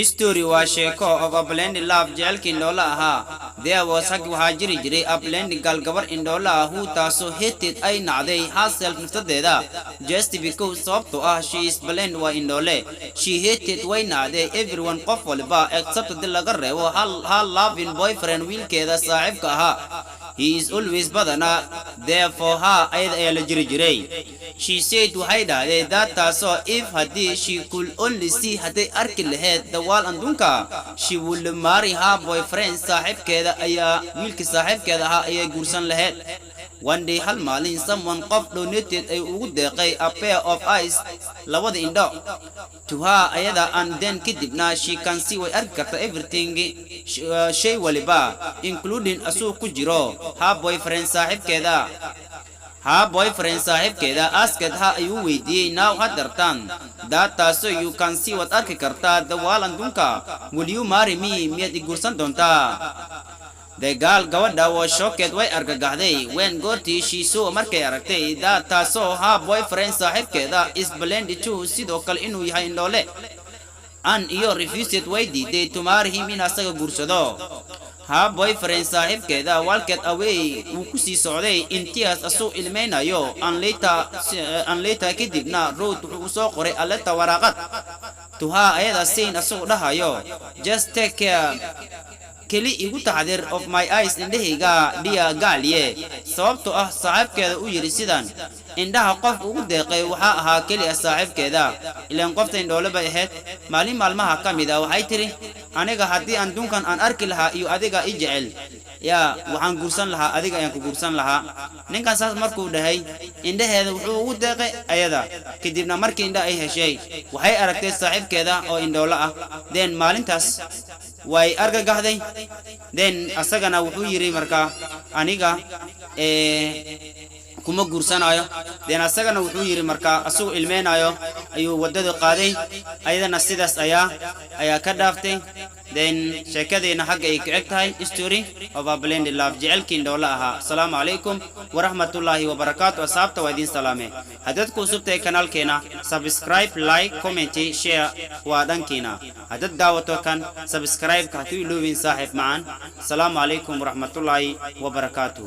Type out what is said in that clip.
Story waa sheeko of a blind love, jecelkii indhoola ahaa. There was, hag waxaa jiri jiray, a blind girl, gabar indhoola ah, who, taasoo, hated, ay nacday, herself, naftadeeda, just because, sababtoo ah, she is blind, waa indhoole. She hated, way nacday, everyone, qof waliba, except, haddii laga reebo, her loving boyfriend, wiilkeeda saaxiibka ahaa. He is always, badanaa, there for her, ayada ayaa la jiri jiray. She said, waxay dhahday, that, taasoo, if, haddii, she could only see, hadday arki lahayd, the world, adduunka, she would marry her boyfriend, saaxiibkeeda ayaa, wiilkii saaxiibkeeda ahaa ayay guursan lahayd. One day, hal maalin, someone, qof, donated, ay ugu deeqay, a pair of eyes, labada indho, to her, ayada, and then, kadibna, she can see, way arki karta, everything, shay waliba, including, asuu ku jiro, her boyfriend, saaxiibkeeda. Her boyfriend, saaxiibkeeda, asked her, ayuu weydiiyey, now, hadartan, that, taasoo, you can see, waad arki kartaa, the world, adduunka, will you marry me, miyaad i guursan doontaa? The girl, gabadha, was shocked, way argagaxday, when, goortii, she saw, markay aragtay, that, taasoo, her boyfriend, saaxiibkeeda, is blind too, sidoo kale inuu yahay indhoole, and, iyo, refused, way diiday, to marry him, in asaga guursado. Her boyfriend, saaxiibkeeda, walked away, wuu ku sii socday, in tears, asuu ilmaynayo, and later, kadibna, wrote, wuxuu usoo qoray, a letter, waraaqad, to her, ayada, saying, asagoo dhahayo, just take care, keli igu taxdir, of my eyes, indhahayga, dear, gaaliye. Sababtoo ah saaxiibkeeda u yidhi sidan, indhaha qof ugu deeqay waxaa ahaa keli ah saaxiibkeeda, ilaan qofta indhoole bay ahayd. Maalin maalmaha ka mid a waxay tidhi, aniga haddii adduunkan aan arki lahaa iyo adiga i jecel yaa, waxaan guursan lahaa adiga, ayaan ku guursan lahaa. Ninkan saas markuu dhahay, indhaheeda wuxuu ugu deeqay ayada. Kadibna markii indha ay heshay, waxay aragtay saaxiibkeeda oo indhoolo ah. Then maalintaas way argagaxday. Then asagana wuxuu yidhi markaa, aniga kuma guursanayo. Then asagana wuxuu yidhi markaa, asagoo ilmeynayo ayuu waddada qaaday, ayadana sidaas ayaa ka dhaaftay. Then sheekadeenna xagga ay ka eg tahay, story of a blind love, jecelkii indhoola ahaa. Asalaamu calaykum waraxmatullaahi wabarakaatu. Asxaabta waa idiin salaame. Haddaad ku cusubtahay kanaalkeena, subscribe, like, comment, share waa dhankiina. Haddaad daawato kan, subscribe-ka ha ku iloobin, saaxiib macaan. Asalaamu calaykum waraxmatullaahi wabarakaatu.